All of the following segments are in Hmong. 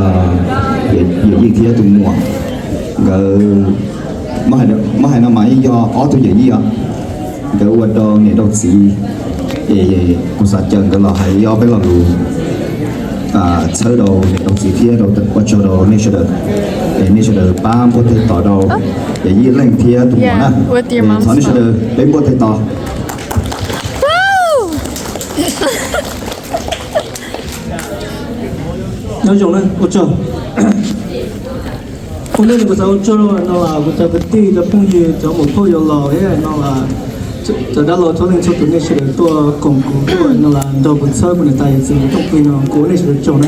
Yawm yij thiab tus muam nkawd, muab hais no mas yeej yog ob tug yawm yij os, nkawd ua rau niam rau txiv, es kuv xav caw nkawd los hais ib ob peb lo lus txhawb rau niam rau txiv thiab ua tsaug rau nej sawv daws, es nej sawv daws pab npuaj tes tos rau yawm yij Leej thiab tus muam na. Thov nej sawv daws peb npuaj tes tos. Nyob zoo na, ua tsaug. Ua ntej no kuv xav ua tsaug no las kuv cov kwv tij cov phooj ywg cov muam phauj yau laus thiab no las cov dab laug txhua leej txhua tus nej sawv daws tuaj koom kuv tuaj no las nrog kuv txhawb kuv niam tais yawm txiv rooj plig no kuv ua nej sawv daws tsaug na.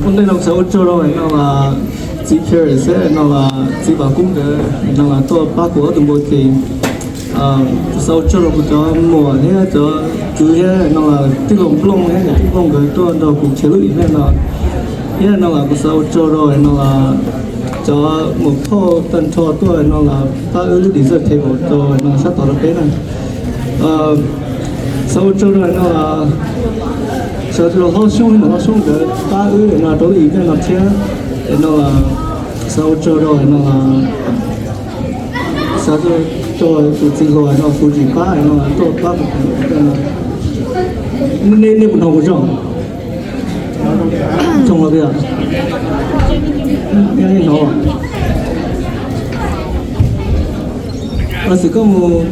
Ua ntej no kuv xav ua tsaug rau no las txiv Paris no las txiv Vam Kub nkawd no las tuaj pab kuv ob tug npua tes. Kuv xav ua tsaug rau kuv cov muam thiab cov kwv thiab no las tij laug Nplooj thiab cov tij Nplooj nkawd tuaj nrog kuv khiav lub event no thiab no las kuv xav ua tsaug rau no las cov muam phauj tag nrho tuaj no las pab wb lub dessert table rau no sab tod rau peb na. Xav ua tsaug rau no las sawv daws hlob Xyoob, muam hlob Xyoob nkawd pab wb no rau lub event no thiab no las xav ua tsaug rau no las xav ua tsaug rau tus txiv hluas no kuv tsis pab no las tuaj pab kuv. Nej puas hnov kuv zoo? Zoo los tiag. Hnov. Xwm koj mus,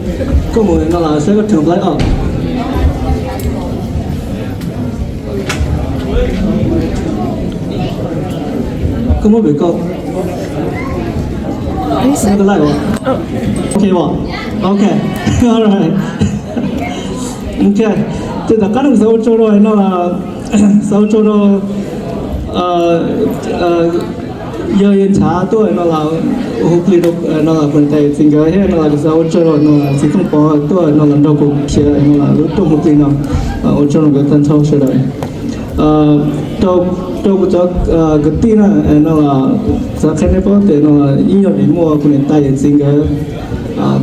koj mus no las saib koj translate os. Koj muab pem koj. Ok, ok. Alright. Ok. Ces tom qab no kuv xav ua tsaug rau no las, xav ua tsaug rau yawg Nchav tuaj no las hu plig rau no las kuv niam tais txiv nkawd thiab no las kuv xav ua tsaug rau no las txiv Tooj Pov tuaj no las nrog kuv khiav no las lub rooj hu plig no. Ua tsaug rau nkawd tag nrho sawv daws. Rau kuv cov kwv tij na, no las xav qhia nej paub tias no las yeej yog vim muaj kuv niam tais yawm txiv nkawd,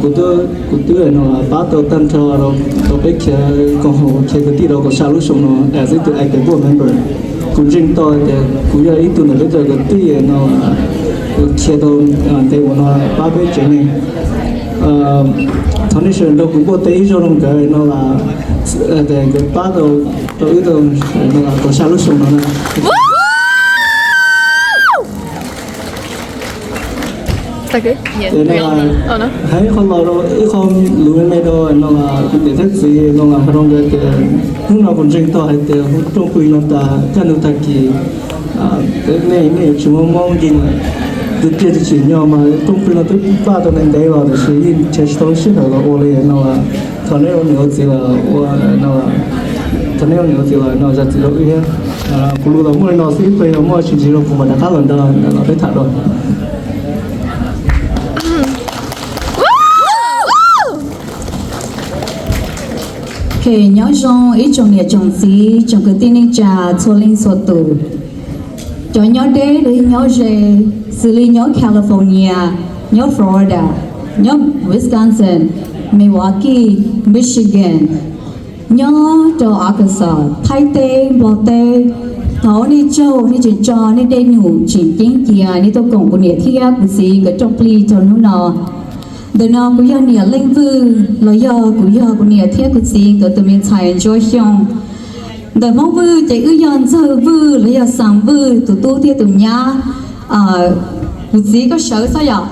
kuv twb, kuv twb no las pab tau tag nrho rau peb khiav koom haum khiav kwv tij rau kom xya lub xyoo no as ib tug active board member. Kuv ntseeg tau tias kuv yog ib tug ntawm peb cov kwv tij no khiav tau ntev ua no pab peb tsev neeg. Thov nej sawv daws nrog kuv npuaj tes ib zaug rau nkawd no las, nkawd pab tau, tau wb tau no las tau xya lub xyoo no na. Hais ib qho los rau ib qho lus me me rau no las kuv niam thiab txiv no las hais rau nkawd tias hnub no kuv ntseeg tau hais tias hu rooj plig no tas kaj ntug tag kis nej, nej yuav tsis muaj mob nkeeg lawm. Tus tiag tsis tsim nyog mas rooj plig no twb npaj tau ntev ntev los tiam sis yeej nrhiav tsis tau lub sij hawm los ua li no. Thov nej ua niam ua txiv los ua no, thov nej ua niam ua txiv los no zam txim rau wb thiab. Kuv lus los muaj li no xwb, ib pliag yog muaj tsis ntxiv rau kuv mam rov qab los nrog los peb tham dua. Ok, nyob zoo ib tsoom niam tsoom txiv tsoom kwv tij neej tsa txhua leej txhua tus. Cov nyob deb los yog nyob ze, xws li nyob California, nyob Florida, nyob Wisconsin, Milwaukee, Michigan, nyob rau Arkansas, Thaib teb, Nplog teb, thov ua nej tsaug nej tseem tso nej dej num tseem ceeb cia nej tuaj koom kuv niam thiab kuv txiv nkawd rooj plig rau hnub no. Ntawm no kuv yog niam Leej Vwj los yog kuv yog kuv niam thiab kuv txiv nkawd tus me ntxhais Ntsuab Xyooj. Ntawm Hmoob Vwj ces wb yog Ntxawg Vwj los yog Xaas Vwj tus tub thiab tus nyab. Kuv txiv koj sawv xwb yom.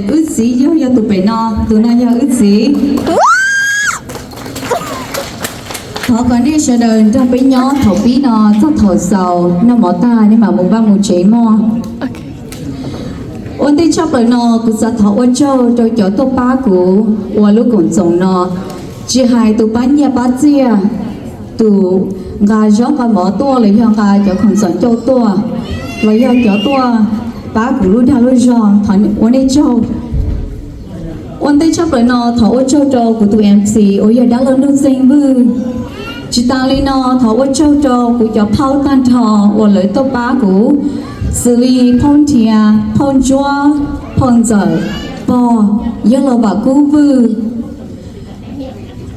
Wb txiv yog, yog tus pem no, tus no yog wb txiv. Thov kom nej sawv daws nrog peb nyob thaum pib no txog thaum xaus, noj mov tag nej mam mus vaj mus tsev mog. Ua ntej tshaj plaws no kuv xav thov ua tsaug rau cov tuaj pab kuv ua lub koom txoos no, tsis hais tus pab nyiaj pab txiaj, tus nqa zaub nqa mov tuaj los yog nqa cov khoom txoos ncauj tuaj, los yog cov tuaj pab kuv lub dag lub zog, thov ua nej tsaug. Ua ntej tshaj plaws no thov ua tsaug rau kuv tus M C uas yog dab laug Nuj Xeej Vwj. Tsis tas li no thov ua tsaug rau kuv cov phauj tag nrho uas lawv tuaj pab kuv, xws li phauj Nrhiav, phauj Ntsuab, phauj Ntxawm, pog, yawg laus Vam Kub Vwj.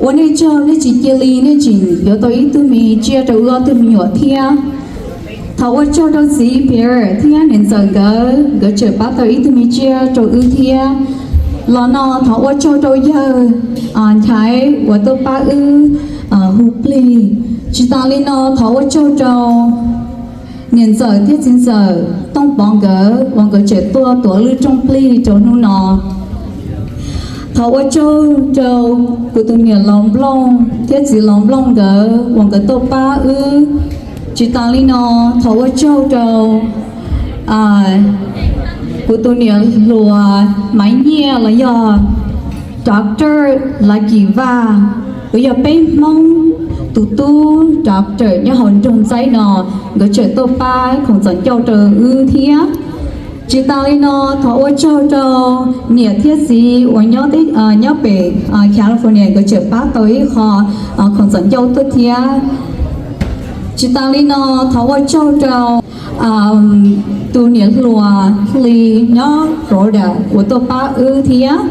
Ua nej tsaug, nej tsis cia li nej tseem yuav tau ib tug me tsiaj rau wb ob tug me nyuam thiab. Thov ua tsaug rau txiv Piv thiab niam ntxawm nkawd, nkawd tseem pab tau ib tug me tsiaj rau wb thiab. Los no thov ua tsaug rau yawg Nchaiv uas tuaj pab wb hu plig. Tsis tas li no thov ua tsaug rau niam ntxawm thiab txiv ntxawm Tooj Pov nkawd uas nkawd tseem tuaj tuav lub rooj plig rau hnub no. Thov ua tsaug rau kuv tus niam laus Nplooj thiab txiv laus Nplooj nkawd uas nkawd tuaj pab wb. Tsis tas li no thov ua tsaug rau kuv tus niam hluas Maiv Nyiaj los yog Doctor Lav Kim Vaj, uas yog peb Hmoob tus tub doctor nyob hauv nroog Ntxaib no, nkawd tseem tuaj pab khoom txom ncauj rau wb thiab. Tsis tas li no thov ua tsaug rau niam thiab txiv uas nyob pem California, nkawd tseem pab tau ib qho khoom txom ncauj tuaj thiab. Tsis tas li no thov ua tsaug rau tus niam hluas Hli nyob Florida uas tuaj pab wb thiab.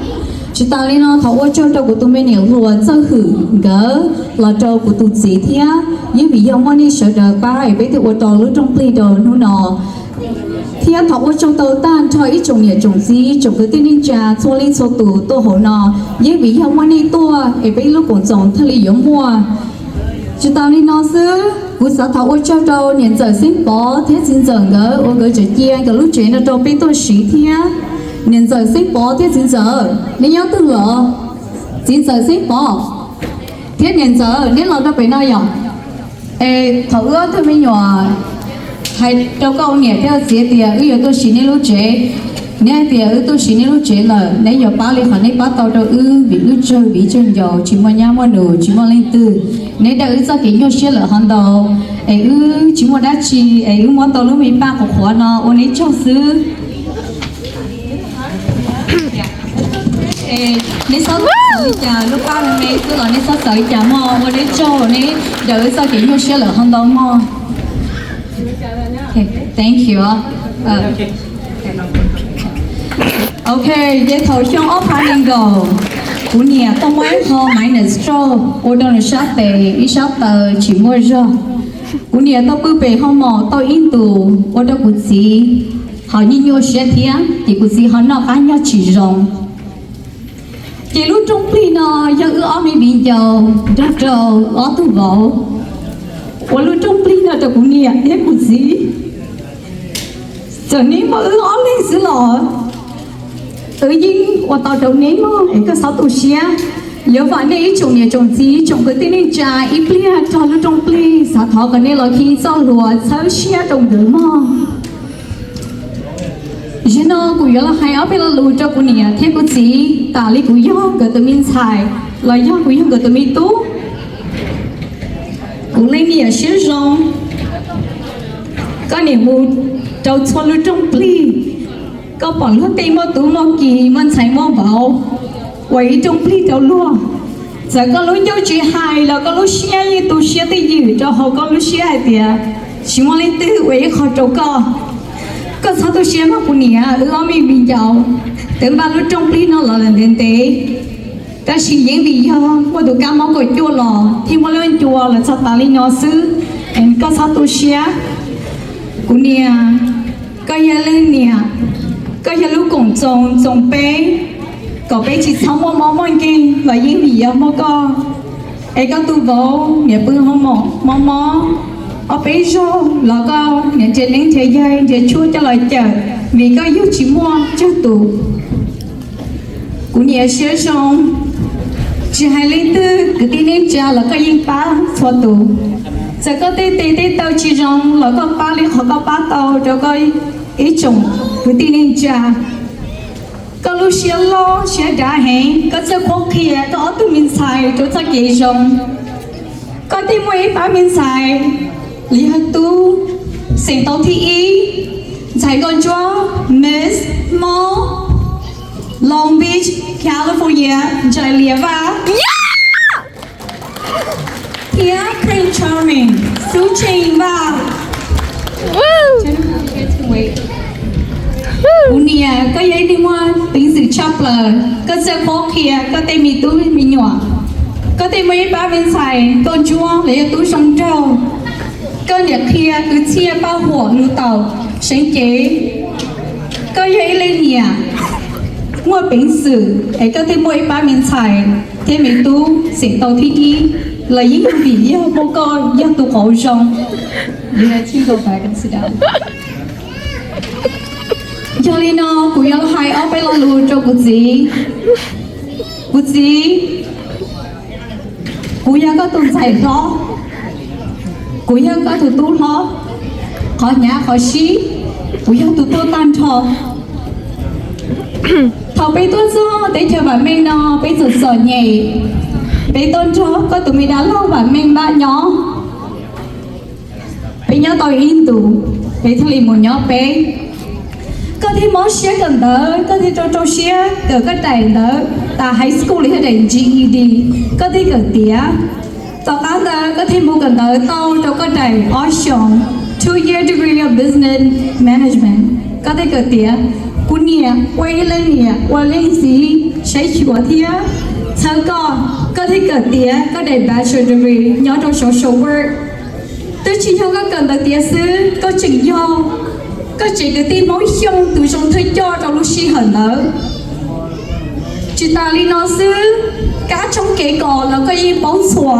Tsis tas li no thov ua tsaug rau kuv tus me niam hluas Txawj Hwm nkawd los rau kuv tus txiv thiab. Yeej vim yog muaj nej sawv daws pab es peb thiaj ua tau lub rooj plig rau hnub no. Thiab thov ua tsaug tau tag nrho ib tsoom niam tsoom txiv tsoom kwv tij neej tsa txhua leej txhua tus tuaj hauv no. Yeej vim yog muaj nej tuaj es peb lub koom txoos thiaj li yuav muaj. Tsis tas li no xwb, kuv xav thov ua tsaug rau niam ntxawm Xeeb Pov thiab txiv ntxawm nkawd uas nkawd tseem cia nkawd lub tsev no rau peb tuaj siv thiab. Niam ntxawm Xeeb Pov thiab txiv ntxawm, neb nyob twg los? Txiv ntxawm Xeeb Pov thiab niam ntxawm, neb los rau pem no yom? Es thaum wb ob tug me nyuam hais rau koj ua niam thiab ua txiv tias wb yuav tuaj siv neb lub tsev, neb hais tias wb tuaj siv neb lub tsev lawm, neb yuav pab li qhov neb pab tau rau wb, vim wb tsawg viv tsawg ncaus tsis muaj nyab muaj nus tsis muaj leej twg. Neb dag wb txoj kev nyuaj siab lawm ho ntau, es wb tsis muaj dab tsi es wb muab tau lub me paj qhuav qhuav no ua neb tsaug xwb. Neb txhob xav li cas, lub paj me me xwb los neb txhob xav li cas mog, ua neb tsaug, neb dag wb txoj kev nyuaj siab lawm ho ntau mog. Thank you. Ok, ces thaum xyoo ob phav nees nkaum, kuv niam tau muaj ib qho minor stroke ua rau nws sab tes ib sab taw tsis muaj zog. Kuv niam tau pw pem hoo maum tau ib ntus ua rau kuv txiv ho nyuaj nyuaj siab thiab, ces kuv txiv ho noj qab nyob tsis zoo. Ces lub rooj plig no yog wb ob me viv ncaus nrog rau ob tug vauv ua lub rooj plig no rau kuv niam thiab kuv txiv. Txawm neb muaj wb ob leeg xwb los wb yeej ua tau rau neb mog, es koj txhob tu siab. Yuav vam nej ib tsoom niam tsoom txiv tsoom kwv tij neej tsa ib pliag rau lub rooj plig, xav thov kom nej los khi txoj hlua txhawb siab rau nkawd mog. Zaum no kuv yuav los hais ob peb lo lus rau kuv niam thiab kuv txiv, tam li kuv yog nkawd tus me ntxhais los yog kuv yog nkawd tus me tub. Kuv leej niam siab zoo, koj niam mus rau txhua lub rooj plig, koj pom luag tej muaj tub muaj ki muaj ntxhais muaj vauv ua ib rooj plig rau luag. Txawm koj lub ncauj tsis hais los koj lub siab yeej tu siab twj ywm rau hauv koj lub siab hais tias tsis muaj leej twg ua ib qho rau koj. Koj txhob tu siab mog kuv niam, wb ob me viv ncaus twb npaj lub rooj plig no los lawm ntev ntev, tab sis yeej vim yog muaj tus kab mob kaum cuaj los thiaj muaj lub ncua los txog tas li no xwb. Koj txhob tu siab kuv niam, koj yog leej niam, koj yog lub koom txoos txoos peb, kom peb tsis txhob muaj mob muaj nkeeg los yeej vim yog muaj koj. Es koj tus vauv niam pw hoo maum mob mob ob peb zaug los koj niam nrhiav neeb nrhiav yaig nrhiav tshuaj coj los cawm, vim koj yug tsis muaj tsawg tus. Kuv niam siab zoo, tsis hais leej twg kwv tij neej tsa los koj yeej pab txhua tus. Txawm koj tej tes tej taw tsis zoo los koj pab li qhov koj pab tau rau koj ib tsoom kwv tij neej tsa. Koj lub siab loj siab dav heev, koj txawj qhuab qhia koj ob tug me ntxhais rau txoj kev zoo. Koj tej muaj ib pab me ntxhais li yog tub xeem tau thib ib, ntxhais nkauj ntsuab Miss Hmoob Long Beach, California, Ntsais Lias Vaj, thiab Prince Charming, Xub Tsheej Vaj. Kuv niam, koj yog ib tug muaj peev xwm tshaj plaws, koj txawj qhuab qhia koj tej me tub me nyuam. Koj tej muaj ib pab me ntxhais nkauj ntsuab los yog tub zoo nraug. Koj niam qhia kwv txhiaj pab huam lus taus seev cev. Koj yog ib leej niam muaj peev xwm es koj thiaj muaj ib pab me ntxhais thiab me tub xeem tau thib ib, los yeej yog vim yog muaj koj yog tus qauv zoo. Yog li no kuv yuav hais ob peb lo lus rau kuv txiv. Kuv txiv, kuv yog koj tus ntxhais hlob, kuv yog koj tus tub hlob, qhov hnyav qhov sib, kuv yog tus tuaj tag nrho. Thaum peb tuaj txog teb chaws vam meej no peb txom txom nyem, peb tuaj nrog koj tus me dab laug vam meej npaj nyob. Peb nyob tau ib ntus, peb thiaj li mus nyob peb. Koj thiaj mob siab kawm ntawv, koj thiaj rau rau siab kawm koj daim ntawv tas high school los yog daim G E D, koj thiaj kawm tiav. Tom qab ntawd koj thiaj mus kawm ntawv tau rau koj daim ob xyoos two year degree of business management, koj thiaj kawm tiav. Kuv niam ua ib leej niam ua leej txiv saib xyuas thiab txhawb koj, koj thiaj kawm tiav koj daim bachelor degree nyob rau social work. Twb tsis yog koj kawm ntawv tiav xwb, koj tseem yog koj tsev kwv tij Hmoob Xyooj tus zoo thawj coj rau lub sij hawm ntawd. Tsis tas li no xwb, kab tshoob kev kos los koj yeej paub ntxhua,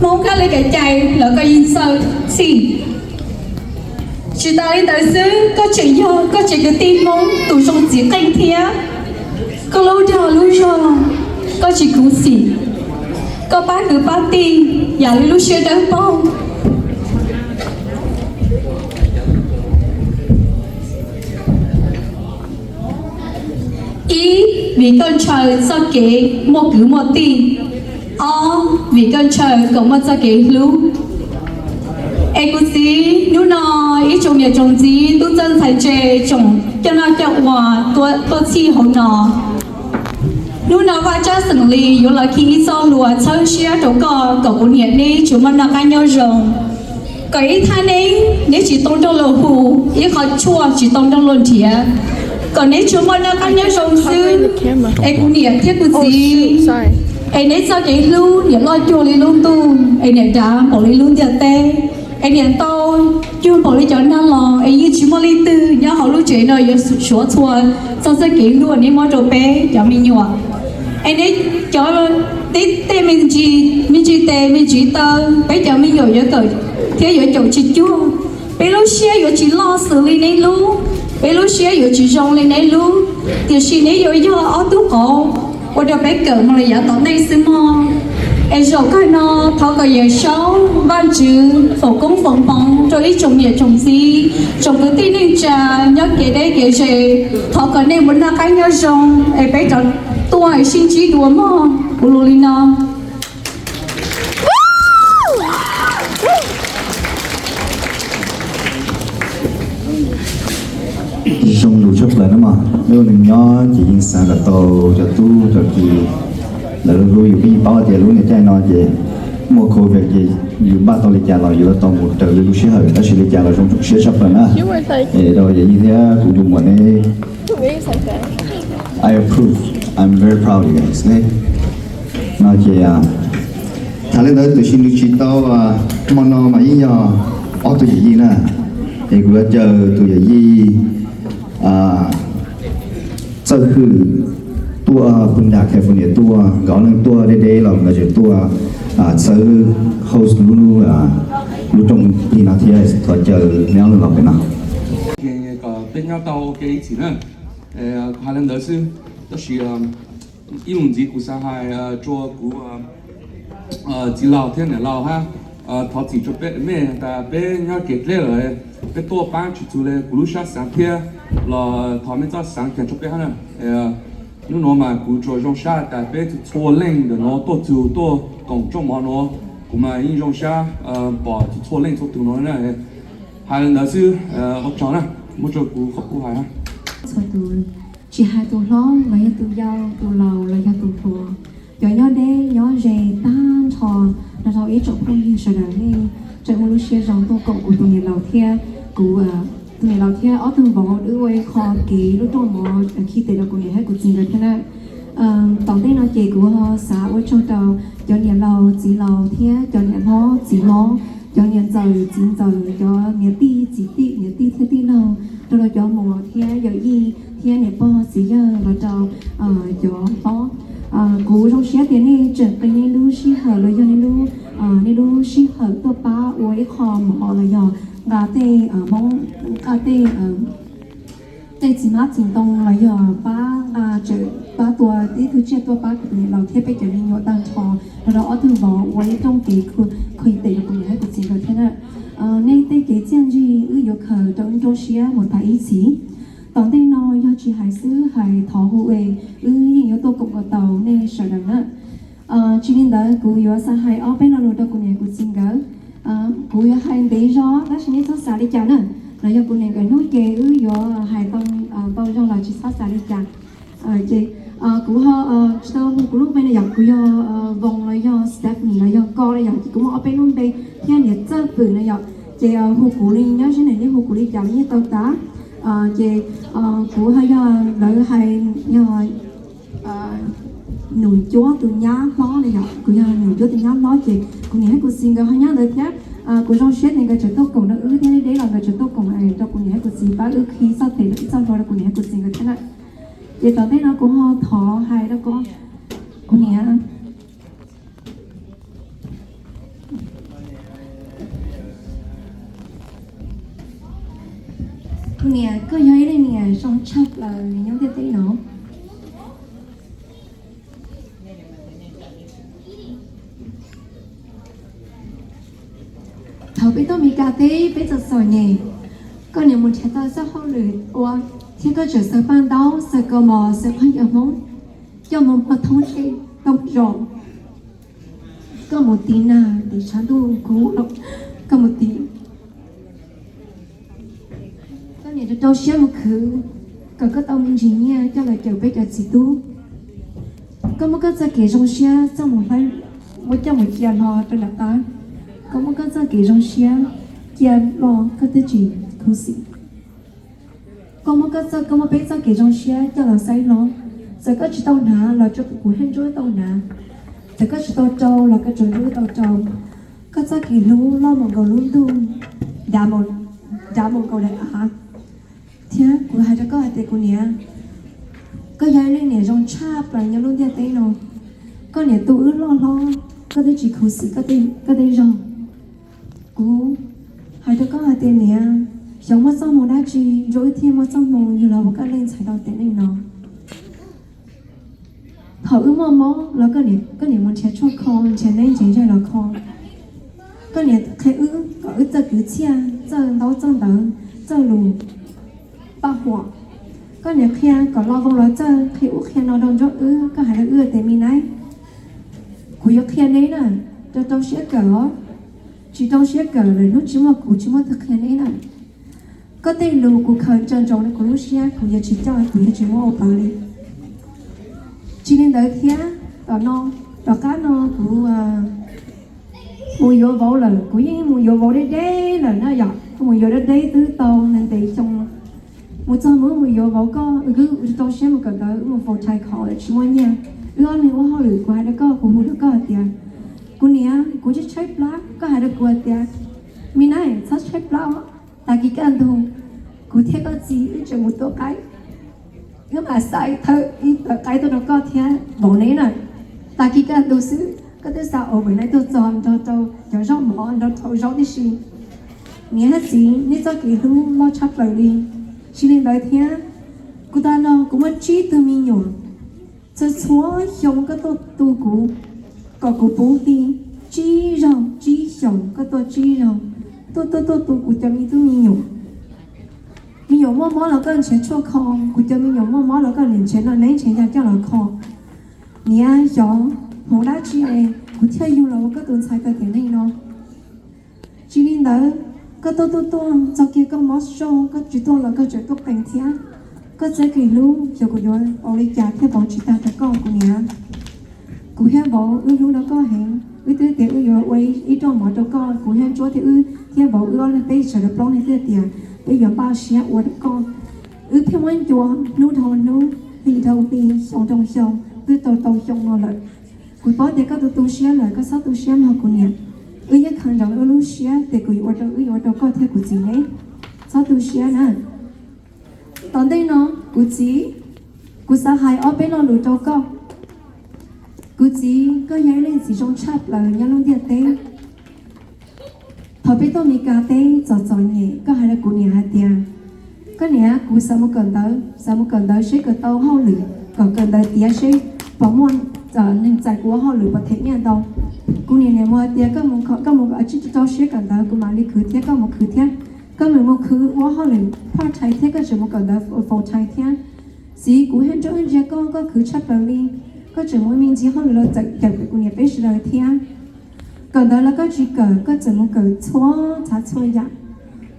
Hmoob kab li kev cai los koj yeej txawj txhij. Tsis tas li ntawd xwb, koj tseem yog koj tsev kwv tij Hmoob tus zoo txiv qeej thiab. Koj lub dag lub zog, koj tsis khuv xim, koj pab kwv pab tij yam li lub siab dawb paug. Ib, vim koj ntshaw txoj kev muaj kwv muaj tij. Ob, vim koj ntshaw kom muaj txoj kev hlub. Es kuv txiv, hnub no ib tsoom niam tsoom txiv tub txawj ntxhais ntse, tsoom coj noj coj ua tuaj txhij hauv no. Hnub no Vaj Tsab xeem Lis yuav los khi ib txoj hlua txhawb siab rau koj kom kuv niam neb tsuas muaj noj qab nyob zoo, kom ib thaj neeb neb tsis tau nrog luag hu, ib qhov tshuaj tsis tau nrog luag nrhiav, kom neb tsuas muaj noj qab nyob zoo xwb. Es kuv niam thiab kuv txiv, es neb txoj kev hlub niam loj cuag li lub ntuj, es niam dav npaum li lub ntiaj teb, es niam ntau cuag npaum li cov nag los, es yeej tsis muaj leej twg nyob hauv lub tsev no yuav suav txhua txog txoj kev hlub neb muab rau peb cov me nyuam. Es neb cov, neb tej me ntsis, me ntsis tes me ntsis taw, peb cov me nyuam yuav kawm thiab yuav caum tsis cuag. Peb lub siab yuav tsis loj xws li neb lub, peb lub siab yuav tsis zoo li neb lub, tiam sis neb yuav yog ob tug qauv ua rau peb kawm mus li yav tom ntej xwb mog. Es zaum kawg no thov kom Yawm Saub Vaj Tswv foom koob foom hmoov rau ib tsoom niam tsoom txiv, tsoom kwv tij neej tsa nyob kev deb kev ze. Thov kom nej mus noj qab nyob zoo, es peb rov tuaj sib ntsib dua mog. Kuv lus li no. Zoo lus tshaj plaws na mog, nej ua neeg nyob ces yeej xav kom tau cov tub cov ki. Lawv lub yus pheej paub tias lub niam caij no ces muaj covid ces yus npaj tau li cas los yuav tau mus raws li lub sij hawm, tab sis li cas los zoo siab tshaj plaws na. Es rau yawm yij thiab kuv tus muam neb, I approve, I'm very proud of you guys. No ces tham li ntawd tiam sis nws tsis tau, hmo no mas yeej yog ob tug yawm yij na, es kuv yuav caw tus yawm yij Txawj Hwm tuaj pw nram California tuaj, nkawd ob leeg tuaj deb deb los nkawd tseem tuaj txhawb host lub, lub rooj plig no thiab, thov caw neb ob leeg los pem no. Kom peb nyob tau ua ke ib txhis na, hais li ntawd xwb, tab sis ib lus ntxiv kuv xav hais rua kuv txiv laus thiab niam laus hab, thov txim rua peb, mej tas peb nyob kev dleb lawm, peb tuaj paab tsis txug le kuv lub sab xaav thiab los thov mej txhob xaav caag rua peb hab na. Hnub nuav mas kuv tsuas zoo sab tas peb txhua txhua leej ntawm nuav tuaj txug tuaj koom rooj mov nuav, kuv mas yeej zoo sab pom txhua txhua leej txhua tug nuav na. Hais li ntawd xwb, ua tsaug na, muab rua kuv qhov kuv hais hab. Txhua tus, tsis hais tus hlob los yog tus yau, tus laus los yog tus hluas, cov nyob deb nyob ze tag nrho, nrog rau ib tsoom phooj ywg sawv daws nej tseem muaj lub siab zoo tuaj koom kuv tus niam laus thiab kuv, tus niam laus thiab ob tug vauv wb ua ib qho kev lub rooj mov khi tes rau kuv niam thiab kuv txiv nkawd thiab na. Tom ntej no ces kuv ho xav ua tsaug rau cov niam laus txiv laus thiab cov niam hlob txiv hlob cov niam ntxawm txiv ntxawm, cov niam tij txiv tij, niam tij thiab tij laug, rau rau cov muam thiab yawm yij thiab niam pog txiv yawg los rau cov hlob. Kuv zoo siab tias nej tseem qee nej lub sij hawm los yog nej lub, nej lub sij hawm tuaj pab ua ib qho mov los yog nqa tej Hmoob, nqa tej tej txiv hmab txiv ntoo los yog pab nqa, pab tua ib tug tsiaj tuaj pab kuv tus niam laus thiab peb cov me nyuam tag nrho, rau rau ob tug vauv ua ib rooj kev kho tes rau kuv niam thiab kuv txiv nkawd thiab na. Nej tej kev txiaj ntsig wb yuav khaws rau wb nruab siab mus tas ib txhis. Tom ntej no yog tsis hais xwb hais thov hu es wb yeej yuav tuaj koom kom tau nej sawv daws na. Tsis li ntawd kuv yuav xav hais ob peb lo lus rau kuv niam kuv txiv nkawd. Kuv yuav hais ntev zog tab sis nej txhob xav li cas na. Los yog kuv niam nkawd hnub ces wb yuav hais tau ntau zog los tsis txhob xav li cas. Ces kuv ho tsis tau hu kuv lub npe na yom, kuv yog Voos los yog Stephanie los yog Kos los yom, ces kuv muaj ob peb lub npe thiab niam Txawj Pwm na yom. Ces hu kuv li nyob ze ne, nej hu kuv li cas los yeej tau tas. Ces kuv ho yog lawv hais yog Num Cuab tus nyab hlob na yom, kuv yog Num Cuab tus nyab hlob ces kuv niam thiab kuv txiv nkawd ho nyob ntawd thiab. Kuv zoo siab tias nkawd tseem tuaj koom rau wb thiab, deb deb los nkawd tseem tuaj koom rau kuv niam thiab kuv txiv pab wb khi txoj tes ib txoj hlua rau kuv niam thiab kuv txiv nkawd thiab na. Ces tom ntej no kuv ho thov hais rau koj, kuv niam, kuv niam, koj yog ib leej niam zoo tshaj plaws nyob ntiaj teb no. Thaum peb tuaj Mes Kas teb peb txom txom nyem, koj niam mus nrhiav tau txoj hauj lwm ua, thiab koj tseem xaws paj ntaub, xaws kaus mom, xaws khaub ncaws Hmoob, coj mus pov thoob tsev tau zos. Koj mus tiv nag tiv tshav ntuj kub, koj mus tiv, koj niam rau rau siab mus khwv kom koj tau me ntsis nyiaj coj los cawm peb cov txiv tub. Koj muab koj txoj kev zoo siab txoj mus hlab, muab coj mus cia hlo rau nram qab. Koj muab koj txoj kev zoo siab cia hlo, koj twb tsis khuv xim. Koj muab koj txoj, koj muab peb txoj kev zoo siab coj los xaib hlob. Txawm koj tsis tau hnav los tsuas kuv thiab Ntsuab tau hnav. Txawm koj tsis tau rau los koj tsuas Ntsuab tau rau. Koj txoj kev hlub loj mus nkaus lub ntuj, dav mus, dav mus nkaus daim av. Thiab kuv hais rau koj hais tias kuv niam, koj yog ib leej niam zoo tshaj plaws nyob lub ntiaj teb no. Koj niam tu wb loj hlob, koj twb tsis khuv xim koj tej zog. Kuv hais rau koj hais tias niam, xyov muaj txoj hmoo dab tsi rau wb thiaj muaj txoj hmoo yug los ua koj leej ntxhais rau tiam neej no. Thaum wb muaj mob los koj niam mus nrhiav tshuaj kho, nrhiav neeb nrhiav yaig los kho. Koj niam qhia wb kom wb txawj kwv txhiaj, txawj ntaub txawj ntawv, txawj lus paj huam. Koj niam qhia kom lo voo los txawj, qhia ub qhia no rau Ntsuab wb, koj hais rau wb tias me nab, kuv yuav qhia neb na, rau rau siab kawm os. Tsis rau siab kawm lwm hnub tsis muaj kuv tsis muaj tus qhia neb na. Koj tej lus kuv khaws ntsaws ntsoov rau kuv lub siab, kuv yuav tsis coj, kuv yuav tsis muab ua pawv li. Tsis li ntawd thiab, tom no, tom qab no kuv mus yuav vauv lawm, kuv yeej mus yuav vauv deb deb lawm na yom, kuv mus yuav deb deb twb tau ntev ntev xyoo. Mus txog mus, mus yuav vauv koj, wb rau siab mus kawm ntawv, wb mus faus thai khov lawm tsis muaj nyiaj, wb ob leeg ua hauj lwm, kuv hais rau koj, kuv hu rau koj hais tias, kuv niam, kuv tsis tshaib plab, koj hais rau kuv hais tias, me nab, txhob tshaib plab os. Tag kis kaj ntug, kuv thiab koj txiv wb tseem mus tua qaib, wb mam xaiv thawb ib tawm qaib tuaj rau koj thiab vauv neb na. Tag kis kaj ntug xwb koj twb xa ua vauv neb tuaj txog nrog rau cov zaub mov nrog rau zaub tib si. Niam thiab txiv, neb txoj kev hlub loj tshaj plaws li. Tsis li ntawd thiab, kuv tag no kuv muaj tsib tug me nyuam. Txhua txhua xyoo koj tuaj tu kuv, kom kuv puv hli tsib zaug, tsib xyoos koj tuaj tsib zaug, tuaj tuaj tuaj tu kuv cov me tub me nyuam. Me nyuam muaj mob los koj nrhiav tshuaj kho, kuv cov me nyuam muaj mob los koj niam nrhiav no neb nrhiav yog coj los kho. Niam, xyov hmoov dab tsi es kuv thiaj yug los ua koj tus ntxhais rau tiam neej no. Tsis li ntawd, koj tuaj tuaj tuaj txog kiag koj mob zoo, koj tsis tuaj los koj tseem tuaj qees thiab. Koj txoj kev hlub xyov kuv yuav ua li cas thiaj pauv tsis tag rau koj kuv niam. Kuv thiab vauv wb hlub rau koj heev, wb twb tias wb yuav ua ib rooj mov rau koj, kuv thiab Ntsuab thiab wb thiab vauv wb ob leeg peb sawv daws plaub leeg twb tias peb yuav npaj siab ua rau koj. Wb pheej muab ncua hnub dhau hnub, hli dhau hli, xyoo dhau xyoo, twb tau tau xyoo no lawm. Kuv paub tias koj tu tu siab lawm, koj txhob tu siab mog kuv niam. Wb yeej khaws nrog wb lub siab tias kuv yuav ua rau wb, yuav ua rau koj thiab kuv txiv neb. Txhob tu siab na. Tom ntej no, kuv txiv, kuv xav hais ob peb lo lus rau koj. Kuv txiv, koj yog ib leej txiv zoo tshaj plaws nyob lub ntiaj teb. Thaum peb tuaj Meskas teb txom txom nyem, koj hais rau kuv niam hais tias, koj niam, kuv xav mus kawm ntawv, xav mus kawm ntawv seb kawm tau hauj lwm, kom kawm ntawv tiav seb puas muaj neeg txais kuv ua hauj lwm puas them nyiaj ntau. Kuv niam niam mus hais tias, koj mus, koj mus tsib rau siab kawm ntawv, kuv mam li khwv thiab, koj mus khwv thiab. Koj mus, mus khwv ua hauj lwm part time thiab, koj tseem mus kawm ntawv full time thiab. Txiv, kuv yeej nco wb ntsia koj, koj khwv tshaj plaws li. Koj tseem mus me ntsis hauj lwm los txawm cawm kuv niam peb sawv daws thiab. Kawm ntawv los koj tsis kawm, koj txawm mus kawm txhua txhav txhua yam.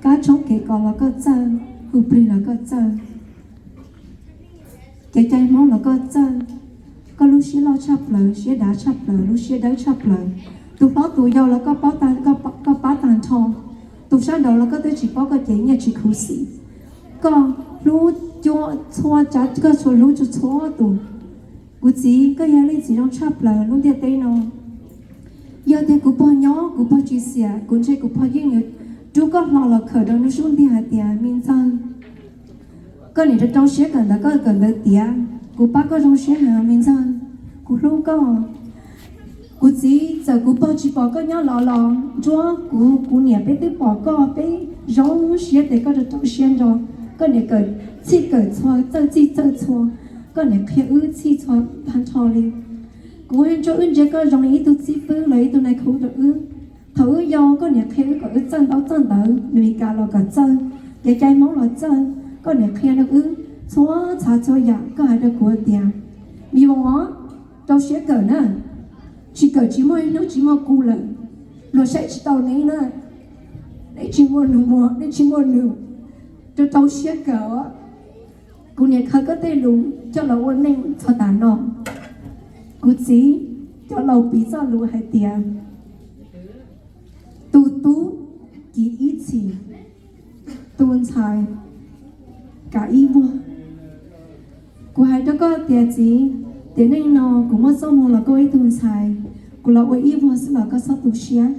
Kab tshoob kev kos los koj txawj, hu plig los koj txawj, kev cai Hmoob los koj txawj. Koj lub siab loj tshaj plaws, siab dav tshaj plaws, lub siab dawb tshaj plaws. Tus hlob tus yau los koj pab tag, koj pab tag nrho. Tus sab nraud los koj twb tsis paub, koj ces nyiaj tsis khuv xim. Koj hlub cuab txhua tsav, koj txhua hlub txhua txhua tus. Kuv txiv, koj yog leej txiv zoo tshaj plaws lub ntiaj teb no. Yog tias kuv pog nyob, kuv pog tsis xiam, kuv ntshe kuv pog yeej yuav rub koj hlo los khawm rau nws sub ntiag hais tias, me ntxawg, koj niam rau rau siab kawm ntawv, koj kawm ntawv tiav, kuv pab koj zoo siab heev me ntxawg, kuv hlub koj. Kuv txiv, txawm kuv pog tsis pom koj nyob los los nruab kuv, kuv niam peb twb pom koj, peb zoo siab tias koj rau rau siab nrog koj niam kawm, txhij kawm txhua, txawj txhij txawj txhua, koj niam qhia wb txhij txhua tag nrho li. Kuv yeej nco wb ntsia koj zoo li ib tug xib fwb los ib tug nais khu rau wb. Thaum wb yau koj niam qhia wb kom wb txawj ntaub txawj ntawv, Meskas los kom txawj, kev cai Hmoob los txawj, koj niam qhia rau wb txhua txhav txhua yam. Koj hais rau kuv tias, me voos os, rau siab kawm na, tsis kawm tsis muaj ib hnub tsis muaj kuv lawm. Luag saib tsis tau neb na, neb tsis muaj nus muag, neb tsis muaj nus, rau rau siab kawm os. Kuv niam khaws koj tej lus coj los ua neej txog tas no. Kuv txiv, cov laus piv txoj lus hais tias, tus tub kiv ib txhis, tus ntxhais kav ib vuag. Kuv hais rau koj tias txiv, tiam neej no kuv muaj txoj hmoo los koj ua ib tug ntxhais, kuv los ua ib vuag xwb los koj txhob tu siab.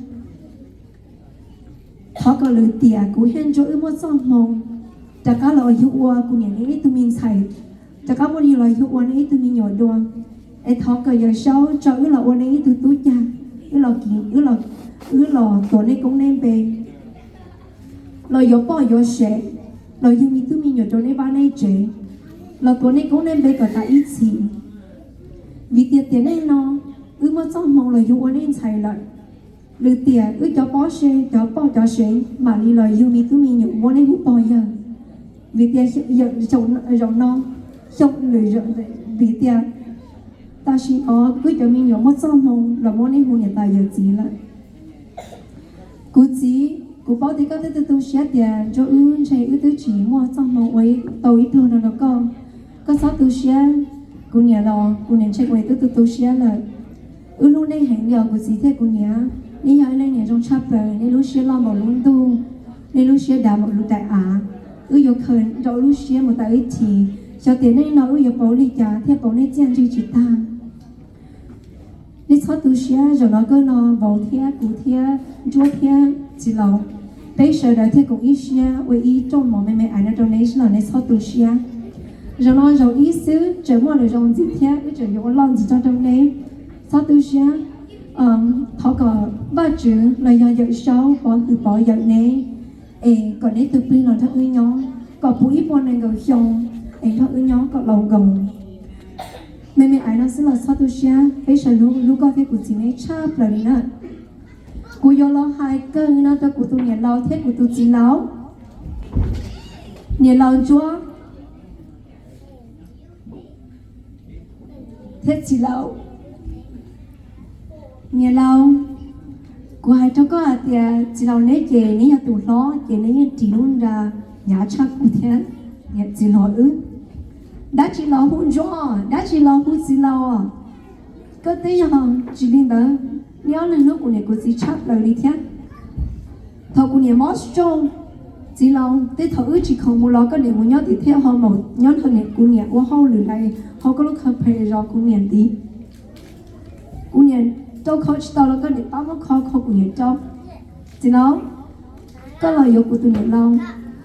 Thov kom lwm tiam kuv thiaj ntsuab wb muaj txoj hmoo rov qab los yug ua kuv niam neb ib tug me ntxhais, rov qab muab yug los yug ua neb ib tug me nyuam dua. Es thov kom Yawm Saub tso wb los ua neb ib tug tub cag, wb los, wb los tuav neb koob neb npe, los yuav poj yuav sev, los yug me tub me nyuam rau neb vaj neb tsev, los tuav neb koob neb npe kom tas ib txhis. Vim tias tiam neej no wb muaj txoj hmoo los yug ua neb ntxhais lawm. Lwm tiam wb cov pob se, cov poj cov sev mam li los yug me tub me nyuam muab neb hu pog yawg. Vim tias zaum no, xyoo lwm, vim tias tam sim no wb cov me nyuam muaj txoj hmoo los muab neb hu niam tais yawm txiv lawm. Kuv txiv, kuv paub tias koj twb tu tu siab tias ntshe wb, ntshe wb twb tsis muaj txoj hmoo ua tau ib pluag no rau koj. Koj txhob tu siab, kuv niam los kuv niam ntshe kuv niam twb tu tu siab lawm. Wb hlub nej heev li os kuv txiv thiab kuv niam. Neb yog ib leej niam zoo tshaj plaws, nej lub siab loj npaum lub ntuj, nej lub siab dav npaum lub daim av. Wb yuav khaws nrau lub siab mus tas ib chim, xyov tiam neej no wb yuav pauv li cas thiaj pauv nej txiaj ntsig tsis tag. Nej txhob tu siab, zaum no koj no vauv thiab kuv thiab ntsuab thiab txiv laus, peb sawv daws thiaj koom ib siab ua ib rooj mov me me ais no rau neb xwb los nej txhob tu siab. Zaum no zaum ib xwb tseem muaj lwm zaus ntxiv thiab wb tseem yuav ua loj ntxiv tso rau neb. Txhob tu siab, thov kom Vajtswv los yog Yawm Saub pov hwm pov yawm neb, es kom neb tus plig los nrog wb nyob, kom puv ib puas nees nkaum xyoo es nrog wb nyob kom laus nkaus. Me me ais no xwb los txhob tu siab, peb sawv daws hlub koj thiab kuv txiv neb tshaj plaws li na. Kuv yuav los hais kawg no rau kuv tus niam laus thiab kuv tus txiv laus. Niam laus ntsuab thiab txiv laus. Niam laus, kuv hais rau koj hais tias txiv laus neb ces neb yog tus hlob ces neb yeej ris lub nra hnyav tshaj kuv thiab niam txiv laus wb. Dab tsi los hu ntsuab, dab tsi los hu txiv laus. Koj twb yog tsis li ntawd, neb ob leeg hlub kuv niam kuv txiv tshaj plaws li thiab. Thaum kuv niam mob stroke, txiv laus, tej thaum wb tsis khoom mus los koj niam mus nyob tim thej ho maum nyob nrog niam, kuv niam ua hauj lwm hauv koj lub company zov kuv niam ntiv. Kuv niam rau kho tsis tau los koj niam pab muab kho, kho kuv niam rau. Txiv laus, koj los yuav kuv tus niam laus,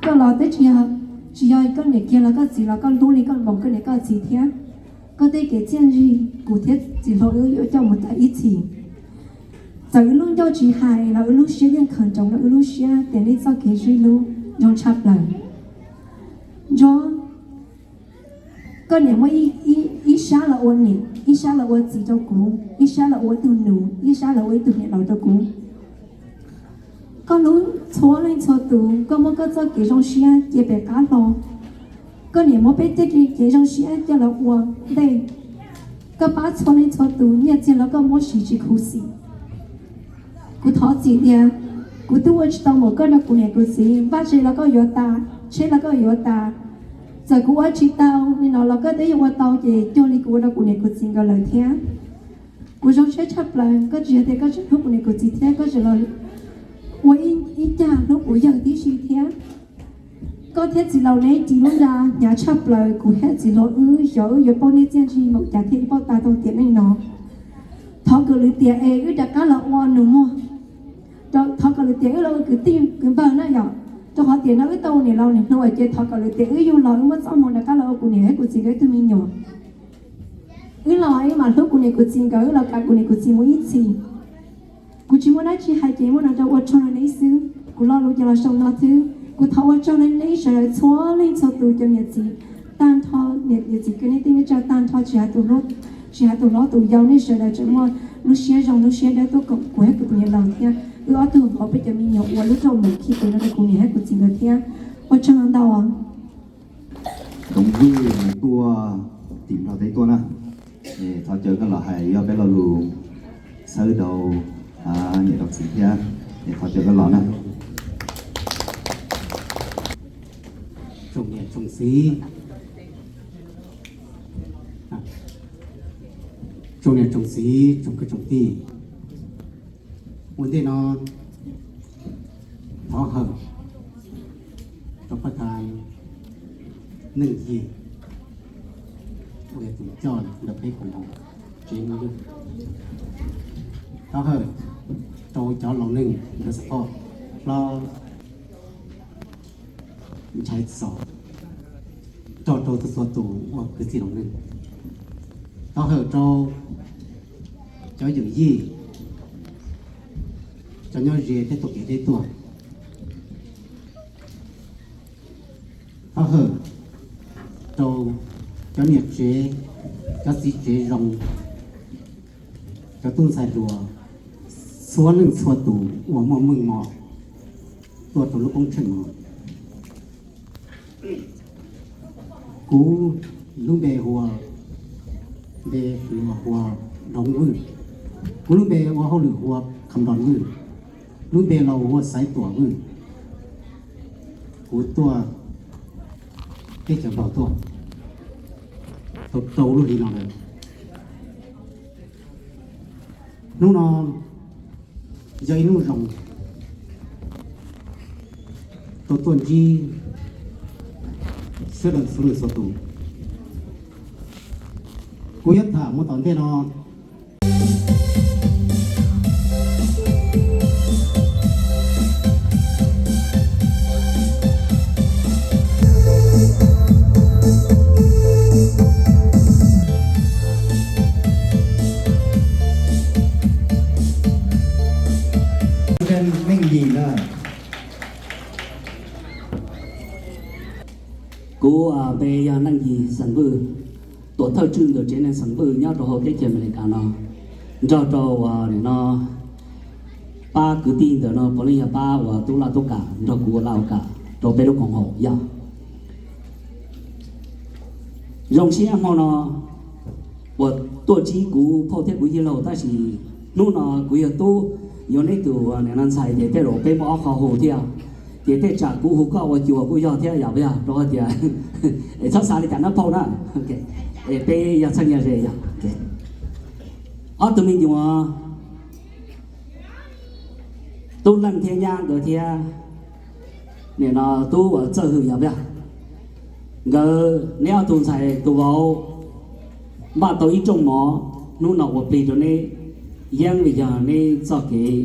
koj los twb tsis yog, tsis yog koj niam kiag los koj txiv los koj hlub li koj npaum koj niam koj txiv thiab. Koj tej kev txiaj ntsig kuv thiab txiv hlob wb yuav coj mus tas ib txhis. Txawm wb lub ncauj tsis hais los wb lub siab yeej khaws nroo rau wb lub siab tias nej txoj kev sib hlub zoo tshaj plaws. Ntsuag, koj niam muab ib sab los ua niam, ib sab los ua txiv rau kuv, ib sab los ua ib tug nus, ib sab los ua ib tug niam laus rau kuv. Koj hlub txhua leej txhua tus, koj muab koj txoj kev zoo siab cia pem qab hlo. Koj niam muab peb tej kev zoo siab coj los ua ntej. Koj pab txhua leej txhua tus, nyiaj txiag los koj muab siv tsis khuv xim. Kuv thov txim tias kuv twb ua tsis tau npaum koj nrog kuv niam kuv txiv, vaj tse los koj yuav tas, tsheb los koj yuav tas. Txawm kuv ua tsis tau li no los koj twb yuav ua tau ces cuag li kuv ua rau kuv niam kuv txiv nkawd lawm thiab. Kuv zoo siab tshaj plaws, koj tsis yog tias koj tseem hlub kuv niam kuv txiv thiab, koj tseem los ua ib cag hlub kuv yawg tib si thiab. Koj thiab txiv laus neb ris lub nra hnyav tshaj plaws kuv thiab txiv hluas wb, xyov wb yuav paub neb txiaj ntsig npaum cas thiaj yuav paub tag tau tiam neej no. Thov kom lwm tiam es wb rov qab los ua nus muag, thov kom lwm tiam wb los ua kwv tij kwv npawg na yom. Rau qhov tiam no wb tau ua niam laus niam hluas ces thov kom lwm tiam wb yug los wb muab txoj hmoo rov qab los ua kuv niam thiab kuv txiv nkawd ib tug me nyuam. Wb los wb mam hlub kuv niam kuv txiv nkawd, wb los kav kuv niam kuv txiv mus ib txhis. Kuv tsis muaj dab tsi hais ces muaj no rau ua tsaug rau neb xwb. Kuv lo lus ces los xaus no xwb. Kuv thov ua tsaug rau neb sawv daws txhua leej txhua tus cov niam txiv tag nrho, niam txiv kwv tij neej tsa tag nrho, tsis hais tus hlob tus yau, nej sawv daws tseem muaj lub siab zoo lub siab dawb tuaj koom kuv thiab kuv tus niam laus thiab wb ob tug vauv peb cov me nyuam ua lub rooj mus khi tus no rau kuv niam thiab kuv txiv nkawd thiab. Ua tsaug ntau. Doov Vwj tuaj tim Nplog teb tuaj na. Thov caw koj los hais yog peb lo lus xawb rau niam rau txiv thiab, es thov caw koj los na. Tsoom niam tsoom txiv, tsoom niam tsoom txiv, tsoom kwv tsoom tij, ua ntej no thov hawm rau pab thas Neej Yig ua tus coj ntawm peb koom haum tsev Moob Lwj. Thov hawm rau cov laus neeg ntawm xab phob hlob Ntshai Xos, nrog rau txhua tus ua kwv tij laus neeg. Thov hawm rau cov yawm yij, cov nyob ze teb tuaj kev teb tuaj. Thov hawm rau cov niam tsev, cov txiv tsev zoo, cov tub ntxhais hluas, txhua leej txhua tus uas muaj meej mom tuaj rau lub koob tsheej no. Kuv lub npe hu ua, npe hu ua Doov Vwj. Kuv lub npe ua hauj lwm hu ua Kham Doos Vwj. Lub npe laus hu ua Xaiv Tuam Vwj. Kuv tuaj teb chaws Nplog tuaj tau rau lub hli no lawm. Hnub no yog ib hnub zoo, tau tuaj ntsib sawv daws txhua leej txhua tus. Kuv yuav tham mus tom ntej no. Neej Yis na. Kuv npe yog Neej Yis Xeem Vwj, tuam thawj tswj ntawm tsev neeg Xeem Vwj nyob rau hauv teb chaws Amelikas no, nrog rau uas nim no pab kwv tij ntawm no puav leej yog pab uas tub laj tub kam nrog kuv ua laj ua kam rau peb lub koom haum yog. Zoo siab hmo no uas tuaj ntsib kuv phauj thiab kuv yawg laus, tab sis hnub no kuv yog tub, yuav neb tus nim no ntxhais ces tej zaum peb muaj ob qho hu thiab, ces tej tsam kuv hu koj ua cuas kuj yog thiab yom, yog rau hais tias es txhob xav li cas na phauj na, es peb yog txheej yog ze yog. Ob tug me nyuam Tub Leej thiab Nyab nkawd thiab nim no Tub uas Txawj Hwm yog peb, nkawd neb ob tug ntxhais tus vauv npaj tau ib rooj mov hnub no ua plig rau neb. Yeej vim yog neb txoj kev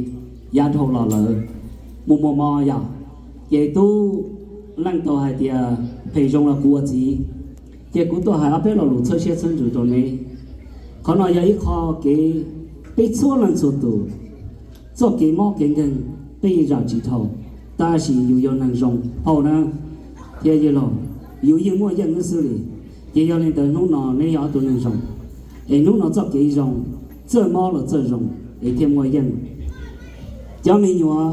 yav dhau los lawm, muaj muaj mob yom, ces tub leej tau hais tias phem zoo los kuv ua txiv, ces kuv tuaj hais ob peb lo lus txhawb siab txhawb ntsws rau neb. Qhov no yog ib qho kev peb txhua leej txhua tus, txoj kev mob kev nkeeg peb yeej zam tsis dhau, tab sis yus yog neeg zoo phauj na, thiab yawg laus, yus yeej muaj yeej xwb li. Ces yog li ntawd hnub no neb yog ob tug neeg zoo, es hnub no txoj kev zoo, txawj mob los txawj zoo, es thiaj muaj yeej. Cov me nyuam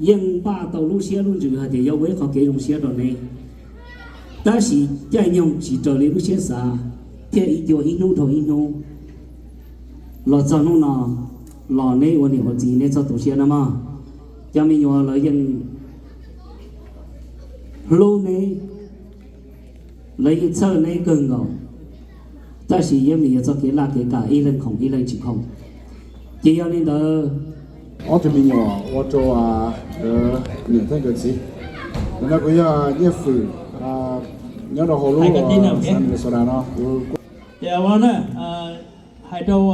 yeej npaj tau lub siab lub ntsws hais tias yuav ua ib qho kev zoo siab rau neb, tab sis caij nyoog tsis raws li lub siab xav, thiaj ib cua ib hnub dhau ib hnub. Los txog hnub no los neb ua niam ua txiv neb txhob tu siab na mog. Cov me nyuam lawv yeej hlub neb, lawv yeej txhawj neb kawg nkaus, tab sis yeej vim yog txoj kev laj kev kam ib leeg khoom ib leeg tsis khoom. Ces yog li ntawd, ob tug me nyuam ua rau nkawd niam thiab nkawd txiv. Ntawm no kuv yog Nyiaj Fwm, nyob rau hauv lub Minnesota no. Hais rau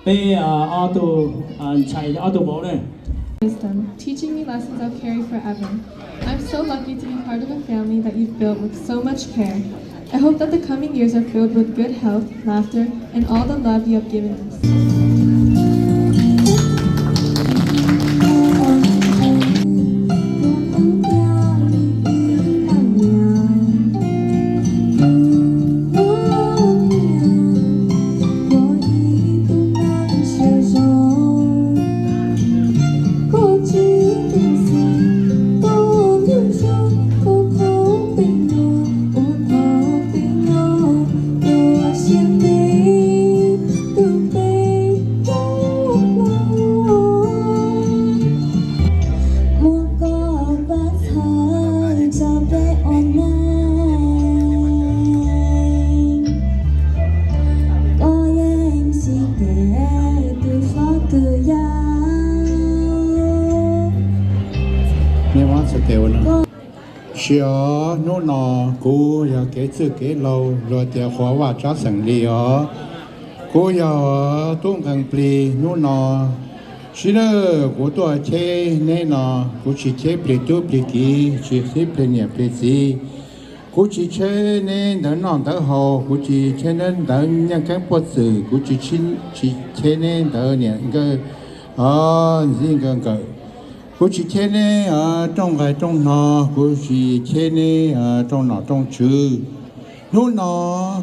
peb ob tug ntxhais ob tug vauv na. Wisdom, teaching me lessons I'll carry forever. I'm so lucky to be part of a family that you've built with so much care. I hope that the coming years are filled with good health, laughter, and all the love you have given us. Muab koj pab txhawb rau peb ua neej, koj yeej tsis tes tus hlob tus yau. Sim os, hnub no kuv yog kev txwj kev laug luag tias Qhua Vaj Tsab Xeem Lis os. Kuv yog tub nqee plig hnub no. Sib lawm kuv tuaj cheb neb no, kuv tsis cheb plig tub plig kiv, tsis cheb plig niam plig txiv. Kuv tsis cheb neb ntawv noj ntawv haus, kuv tsis cheb neb ntawv nyiaj keeb puag txwm, kuv tsis, tsis cheb neb ntawv niam nkawd ntxib nkawd nkawm. Kuv tsis cheb neb rooj nqaij rooj hno, kuv tsis cheb neb rooj nom rooj tswv. Hnub no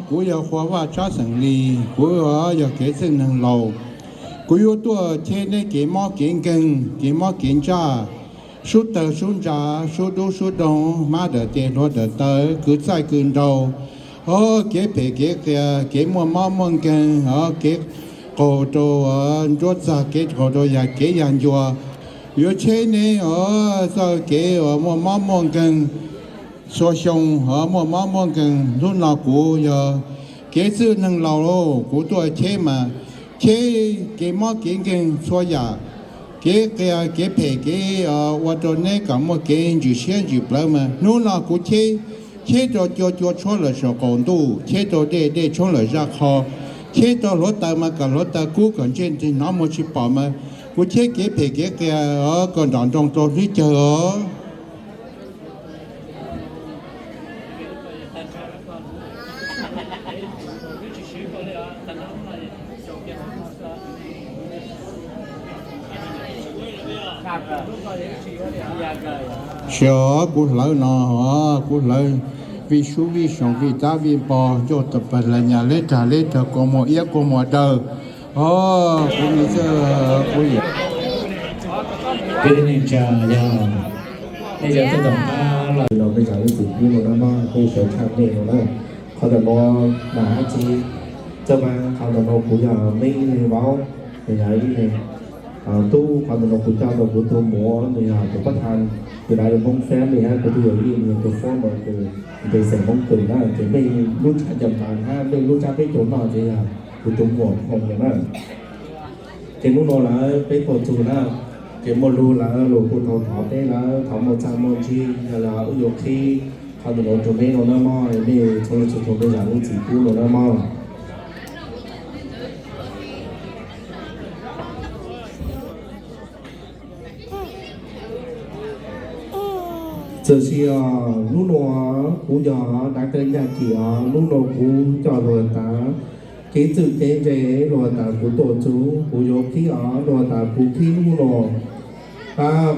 kuv yog Qhua Vaj Tsab Xeem Lis, kuv yog kev txwj neeg laus. Kuv yuav tuaj cheb neb kev mob kev nkeeg, kev mob kev ntsaj, sub tawg sub ntsa, sub dub sub doog, hmab dawm tes hluav dawm taw, kwv txaij kwv nraug, o, kev phem kev qias, kev muaj mob muaj nkeeg, o, kev qaug rau nruab txag, kev qaug rau yag kev yag ncua. Yuav cheb neb, o, txoj kev uas muaj mob muaj nkeeg txhua xyoo, o, muaj mob muaj nkeeg. Hnub no kuv yog kev txwj neeg laus, kuv tuaj cheb mas cheb kev mob kev nkeeg txhua yam, kev qias kev phem kev ua rau neb kom muaj kev ntsim siab ntsim plawv mas hnub no kuv cheb, cheb rau cua cua tshuab lawm saum qaum ntuj, cheb rau dej dej tshoob lawm zaj qho, cheb rau hluav taws mas kom hluav taws kub kom ntsej nrig hnov muag tsis pom mas kuv cheb kev phem kev qias kom nrom nroos rau hlwb cawg os. Sim os, kuv hlawv no, kuv hlawv vij sub vij xyoo vij dab vij npo ncauj tas pas las nyas leb rag leb rag kua muag iab kua muag daw. O, kuv me txawj kuv yam. Peb tib neeg tsa yog nej cov txawj tom qab los no peb cov lub txim pub no na mog, peb sawv tshaj nej no na. Qhov ntawm no mas hab tsi txawj mas qhov ntawm no kuv yog me ib leeg vauv, nws yog ib leeg tub, qhov ntawm no kuv coj tau kuv tus muam, nws yog tus pab thas, tus dav yog Hmoob Family hab kuv twb yog ib leeg tus former tus npe xeem Hmoob Kws na, ces mej lub tshab cov mas hab mej lub tshab peb caug noj ces yog kuv tus muam Hmoo na. Ces hnub no lawm peb tuaj txug na, ces muaj lug lawm lug kuj tau thov peb lawm, thov muaj txaj muaj ntsig yog lawm wb yuav qhib qhov ntawm no rau peb no na mog, mej txhua leej txhua tus mej zam lub txim pub no na mog. Txawm sis os, hnub nuav kuv yog dav kawg nyaj kim os, hnub nuav kuv coj luag tas kev txwj kev ntse, luag tas kuv tuaj txug, kuv yuav qhib os, luag tas kuv qhib hnub nuav.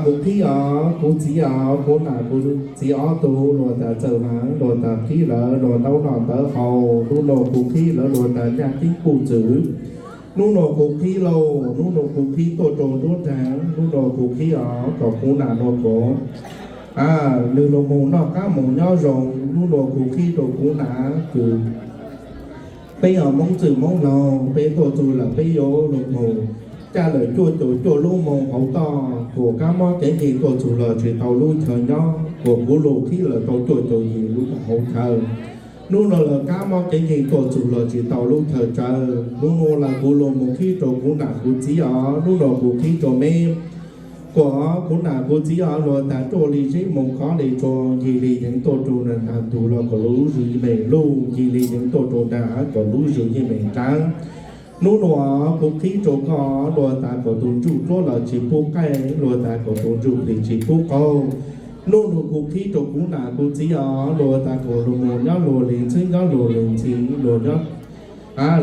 Kuv qhib os, kuv txiv os, kuv nam kuv txiv ob tug, luag tas txawj mas, luag tas qhib lawv luag ntaub noj ntawv haus, hnub nuav kuv qhib lawv luag tas nyaj tib puj txwv. Hnub nuav kuv qhib lauj, hnub nuav kuv qhib tuaj rau nruab nraag, hnub nuav kuv qhib os kom kuv nam nua kuv, nws lug moog noj qab moog nyob zoo, hnub nuav kuv qhib rau kuv nam kws peb yog Moob txwj Moob laug, peb tuaj txug lawm peb yuav lug moog caj lawm cuaj caum cuaj lub moos hauv toj, kuas kab mob kev nkeeg tuaj txug los tsis tau lub chaw nyob, kuas kuv lug qhib lawm tau cuaj caum yim lub moos hauv chaw. Hnub nuav lawv kab mob kev nkeeg tuaj txug los tsis tau lub chaw tsawv, hnub nuav lawv kuv lug moog qhib rau kuv nam kuv txiv os, hnub nuav kuv qhib rau meb. Kuas kuv nam kuv txiv os luag tas ruaj li zeb moog khov li tsua, ncig li yeev tuaj rau nraag tug los kom lub zug yeej meem luj, ncig li yeev tuaj rau nraag kom lub zug yeej meem raav. Hnub nuav kuv qhib rau koj luag tas kom tus ntsuj duab los tsis pub qaij, luag tas kom tus ntsuj plig tsis pub qaug. Hnub nuav kuv qhib rau kuv nam kuv txiv os luag tas kom luag moog nyob luag li ntxhwb nyob luag li ntxhi, luag nyob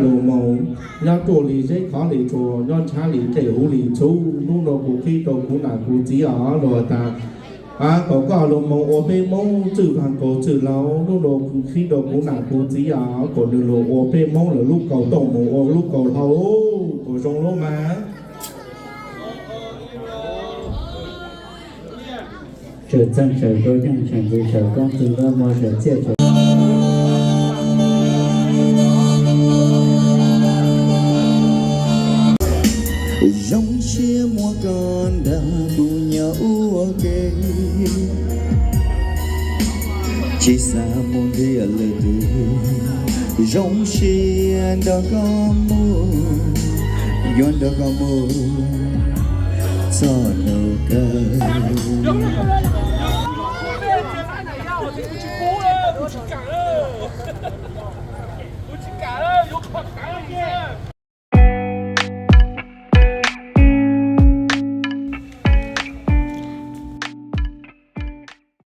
luag moog nyob ruaj li zeb khov li tsua, nyob ntshav li dlej huv li txhuv. Hnub nuav kuv qhib rau kuv nam kuv txiv os luag tas kom koj lug moog ua peb Moob txwj vaag kaus txwj laug. Hnub nuav kuv qhib rau kuv nam kuv txiv os kom nws lug ua peb Moob lawv lub kaus tooj moog ua lub kaus hlau, kuas zoo lub mas. Tsaws txeeg tsaws rau yeej tsaws ntxwv tsaws koob txwv nab muag tsaws txiaj tsaws Zoo siab muaj koj nrog kuv nyob ua ke, tsis xav mus ntiag lwm tus. Zoo siab nrog koj mus, yuav nrog koj mus txog nub kawg.